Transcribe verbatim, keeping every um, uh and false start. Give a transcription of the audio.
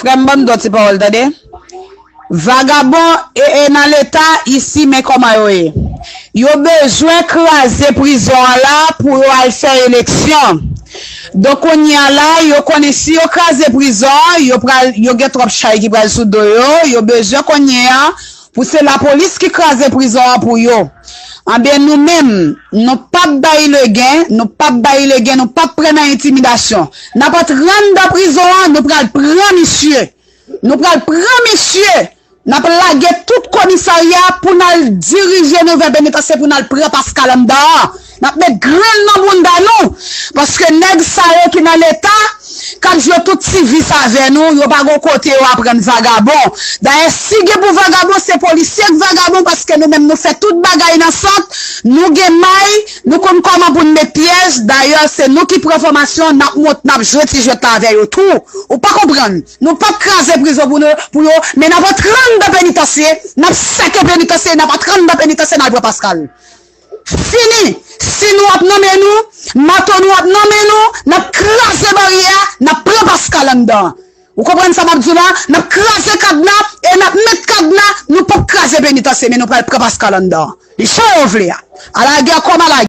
Frè m, ban m dòt ti pawòl, tande. Vagabon e, e nan leta isi, men kòman yo ye. Yo bezwen kraze prizon an la pou yo al fè eleksyon. Donk, kounye a la, yo konnen si yo kraze prizon an, yo pral, yo gen twòp chay ki pral sou do yo. Yo bezwen kounye a pou se lapolis ki kraze prizon an pou yo. Anben, nou menm, nou p ap bay legen, nou p ap bay legen, nou p ap pran nan entimidasyon. N ap antre anndan prizon an, nou pral pran misye. Nou pral pran misye. N ap lage tout komisarya pou n al dirije nou vè penitansye pou n al pran Pascal anndan an. N ap met grenn nan bounda nou. Paske nèg sa yo ki nan leta, k ap jwe tout ti vis avè nou, yo pa gon kote yo aprann vagabon. Dayè, si gen pou vagabon, se polisye k vagabon, paske nou menm nou fè tout bagay nan sant, nou gen may, nou konn kòman pou n met pyèj. Dayè, se nou ki pran fòmasyon, n ap mont, n ap jwe ti jwèt la avè yo tou. Ou pa konprann? Nou p ap kraze prizon pou nou, pou yo, men n ap antre anndan penitansye, n ap sèke penitansye, n ap antre anndan penitansye, n al pran Pascal. Fini! Si nou ap nonmen nou, mato nou ap nonmen nou, n ap kraze baryè a, n ap pran Pascal anndan. Ou konprann sa m ap di w la? N ap kraze kadna e n ap met kadna, nou p ap kraze penitansye, men nou pral pran Pascal anndan. Li jan yo vle a. A la gè kòm a la